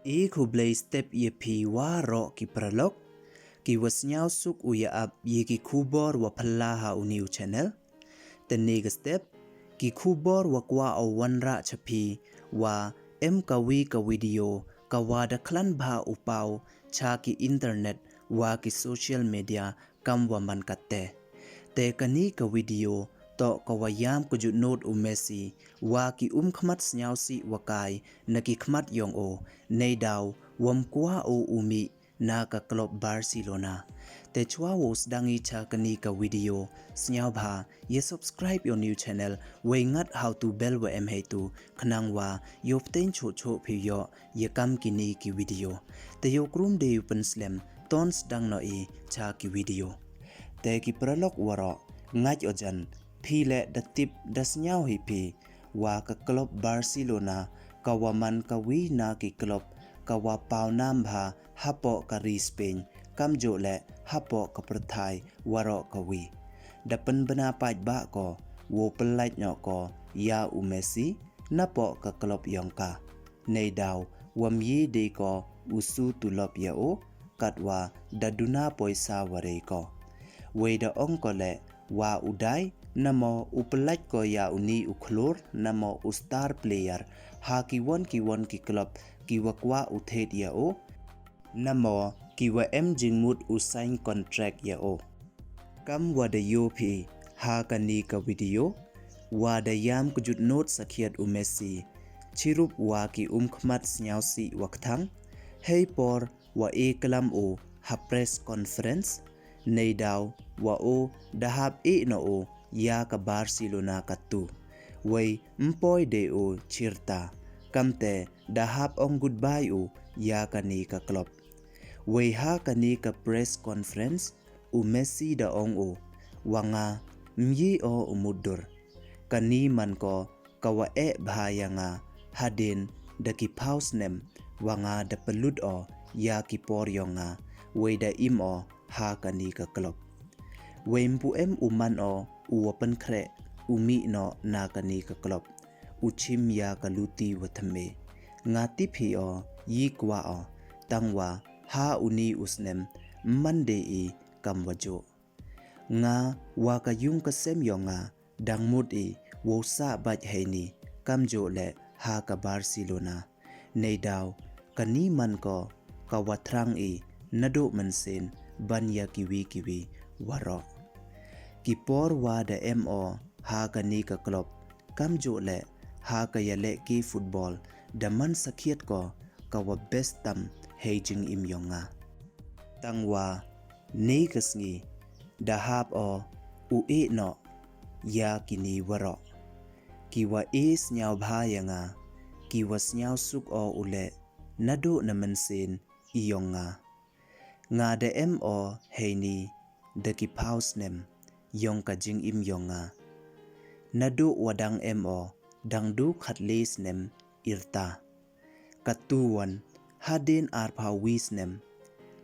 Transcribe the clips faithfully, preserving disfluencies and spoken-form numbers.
E khublei step ya phi waroh ki paralok, ki wa sniawsuk u ya ap ya ki khubor wa phylla ha u ni u channel. Te ni ka step, ki khubor wa kwah o wanrah cha phi, wa em ka wi ka video, ka wa da khlan bha u paw cha ki internet wa ki social media, kam wa man katte. Te ka ni ka video, toh ka wa yam ka jutnot u Messi, wa ki umkhmat sniawsih wa kai na ki khmat yong o, neidaw wam kwah o u mih na ka club Barcelona. Te chwa wow sdang i cha ka ni ka video, sniawbha ya subscribe ya u ni u channel, wei ngat ha u tu bell wa em heitu, khnang wa yoh pteng choh choh phi yoh ya kam ki ni ki video. Te yow krum de u pynslem, ton sdang noh i cha ki video. Te ki paralok waroh, ngait o jan, phi le da tip da sniaw hi phi, wa ka club Barcelona, ka wa man ka wi na ki club, ka wa paw nam bha hapoh ka ri Spain, kamjooh le hapoh ka pyrthai waroh ka wi. Da pynbna paidbah ko, wow pyllait noh ko ya u Messi napoh ka club yong ka. Neidaw wam ye de ko u su tulop ya o, katwa da duna poisa warei ko. Wei da ong ko le, wa u dei, namo u pyllait ko ya u ni u khlur, namo u star player ha ki won ki won ki club ki wa kwah u thied ya o, namo ki wa em jingmut u sign contract ya o. Kam wa da yoh phi ha ka ni ka video, wa da yam ka jutnot sakhiat u Messi, chirup wa ki umkhmat sniawsih wa kthang, hei por wa e klam o ha press conference, neidaw wa o da hap e noh o ya ka Barcelona katu. Wei ym poi de o chirta, kamte da hap ong goodbye o ya ka ni ka club. Wei ha ka ni ka press conference, u Messi da ong o, wa nga ym ye o u mutdur. Ka ni man ko ka wa eh bha ya nga, hadien da ki phaw snem, wa nga da pynlut o ya ki por yong nga, wei da im o ha ka ni ka club. Wei ym pu em u man o u wa pynkhreh u mih noh na ka ni ka club, u chim ya ka luti wa thymme. Nga tip hi o yi kwah o, tangwa ha u ni u snem ym man de i kam wa jooh. Nga wa ka yung ka sem yong nga dang mut i wow sah bait heini, kamjooh le ha ka Barcelona. Neidaw ka ni man ko ka wa thrang i naduh mynsiem ban ya kiwi kiwi waroh. Ki por wa da em o ha ka ni ka club, kamjooh le ha ka yalehke football, da man sakhiat ko ka wa best tam hei jingim yong nga. Tangwa ni ka sngi da hap o u eh noh ya ki ni waroh. Ki wa e sniawbha ya nga, ki wa sniawsuk o u leh naduh na mynsiem i yong nga. Nga da em o heini da ki phaw snem yong ka jingim yong nga. Naduh wa dang em o dang du khatle snem i rta. Katu won hadien arphaw wi snem,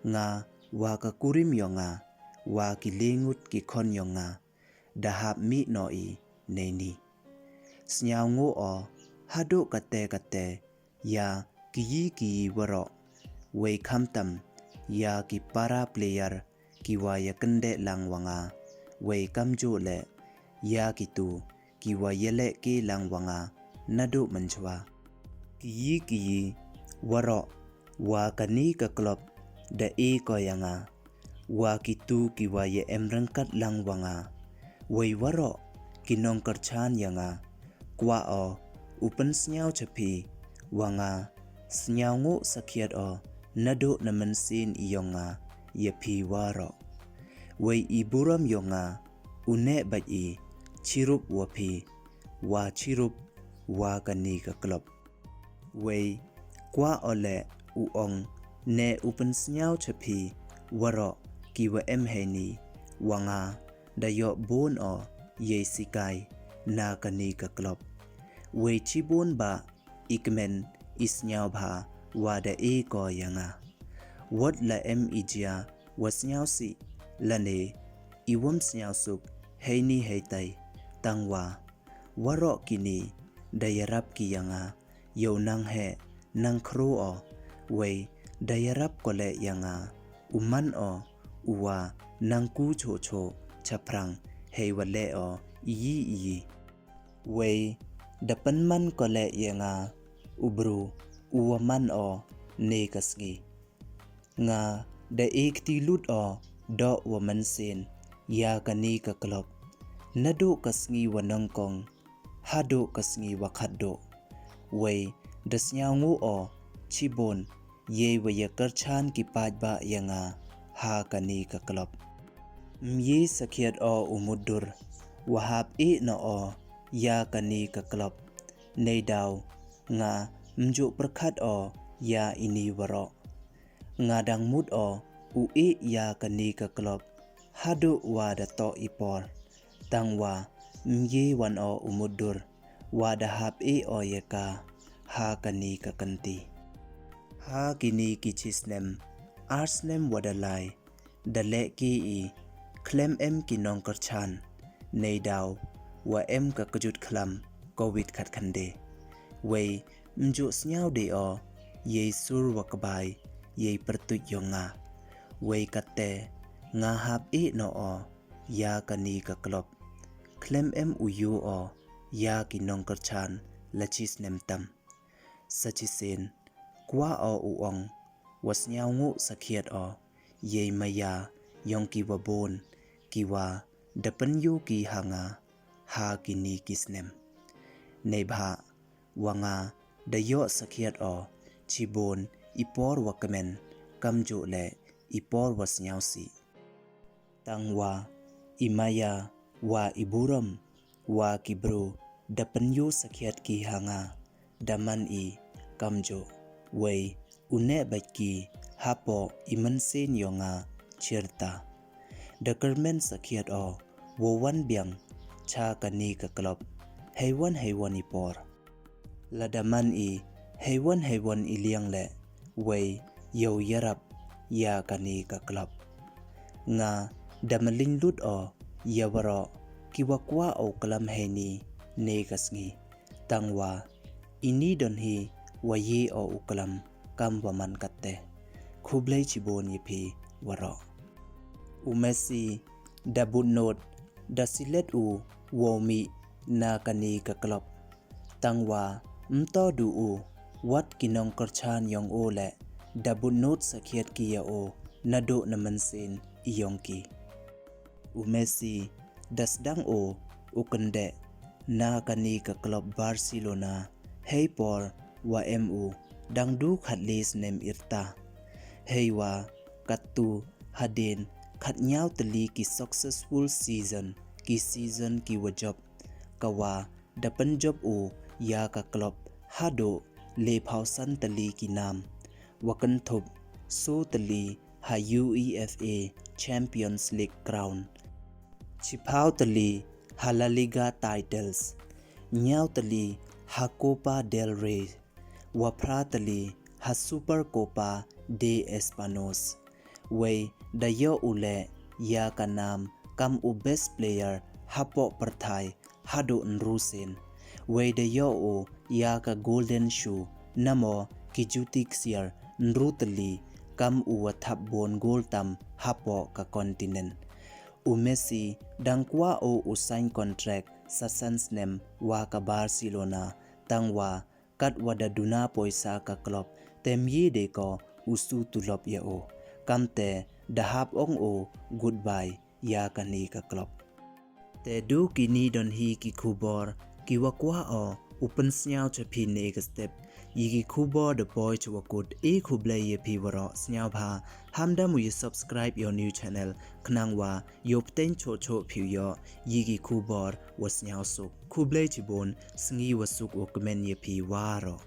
nga wa ka kurim yong nga, wa ki le ngut ki khon yong nga, da hap mih noh i neini. Sniawnguh o haduh katte katte ya kiyi kiyi waroh, wei khamtam ya ki para player ki wa yakyndeh lang wa nga, wei kamjooh le ya kitu ki wa yalehke lang wa nga naduh mynchwa. Kiyi kiyi waroh wa ka ni ka club da e ko ya nga, wa kitu ki wa ya em ryngkat lang wa nga, wei waroh ki nongkyrchan ya nga, kwah o u pynsniaw cha phi wa nga sniawnguh sakhiat o naduh na mynsiem i yong nga ya phi waroh. Wei i burom yong nga u neh bait i chirup wa phi, wa chirup wa ka ni ka club. Wei kwah o le u ong ne u pynsniaw cha phi waroh ki wa em heini, wa nga da yoh bun o yei sikai na ka ni ka club. Wei chibun ba i kmen i sniawbha wa da e ko ya nga. Wat la em i jia wa sniawsih lane i wam sniawsuk heini heitai, tangwa waroh kini da yarap ki ya nga yow nang heh nang khroh o, Wei da yarap ko leh ya nga u man o u wa nang ku choh choh chaphrang hei wa leh o iyi iyi. Wei da pynman ko leh ya nga u bru u wa man o ne ka sngi. Nga da e kti lut o doh wa mynsiem ya kani ka club. Naduh ka sngi wa nyngkong haduh ka sngi wa khatduh. Wei da sniawnguh o chibun yei wa ya kyrchan ki paidbah ya nga ha kani ka club. Ym ye sakhiat o u mutdur wa hap e noh o ya kani ka club. Neidaw nga ym ju pyrkhat o ya ini waroh. Nga dang mut o u e ya kani ka club haduh wa da toh i por. Tang wa ym ye wan o u mutdur wa da hap e o ya ka ha kani ka kynti. Ha kini ki chi snem, ar snem wa da lai, da leh ki i khlem em ki nongkyrchan, neidaw wa em ka kjut khlam Covid khatkhyndai. Wei ym ju sniaw de o yei sur wa kbai yei pyrtuit yong nga. Wei katte nga hap e noh o ya kani ka club. Khlem em u yoh o ya ki nongkyrchan la chi snem tam. Sa chi sien kwah o u ong wa sniawnguh sakhiat o yei maya yong ki wa bun ki wa da pynyoh ki ha nga ha kini ki snem. Neibhah wa nga da yoh sakhiat o chibun i por wa kmen, kamjuh leh i por wa sniawsih. Tang wa i maya wa i burom wa ki bru da pynyoh sakhiat ki ha nga, da man i kamjuh. Wei u neh bait ki hapoh i mynsiem yong nga chirta. Da kyrmen sakhiat o wow wan biang cha kani ka club heiwan heiwan i por. Lada man i heiwan heiwan i liang leh, wei yow yarap ya kani ka club. Nga da mylliñ lut o ya waroh ki wa kwah o u klam heini ne ka sngi. Tang wa ini don hi wa ye o u klam kam wa man katte. Khublei chibun ya phi waroh. U Messi da bud not da silet u wow mih na kani ka club. Tang wa ym toh du u, wat ki nongkyrchan yong u leh da bud not sakhiat ki ya u naduh na mynsiem yong ki. U Messi da sdang u u kyndeh na kani ka club Barcelona hei por wa em u dang du khatle snem i rta. Hei wa kattu hadien khatñiaw tylli ki successful season, ki season ki wa jop, ka wa da pynjop u ya ka club haduh lephaw san tylli ki nam, wa kynthup soo tylli ha UEFA Champions League crown, chiphaw tylli ha La Liga titles, ñiaw tylli ha Copa del Rey, wa phra tylli ha Supercopa de España. Wei da yoh u leh ya ka nam kam u best player hapoh pyrthai haduh ynru sien. Wei da yoh u ya ka Golden Shoe, namo ki juti ksiar, ynru tylli kam u wa thap bun goal tam hapoh ka continent. U Messi dang kwah u u sign contract sa san snem wa ka Barcelona, tang wa kat wa da duna poisa ka club, te ym ye de ko u su tulop ya u. Kamte da hap ong u goodbye ya kani ka club. Te du kini don hi ki khubor ki wa kwah o u pynsniaw cha phi ne ka step. Yei ki khubor da poi cha wa kut, e khublei ya phi waroh. Sniawbha ham dam u ya subscribe ya u new channel, khnang wa yow pteng choh choh phi u yoh yei ki khubor wa sniaw suk. Khublei chibun, sngi wa suk u kmen ya phi waroh.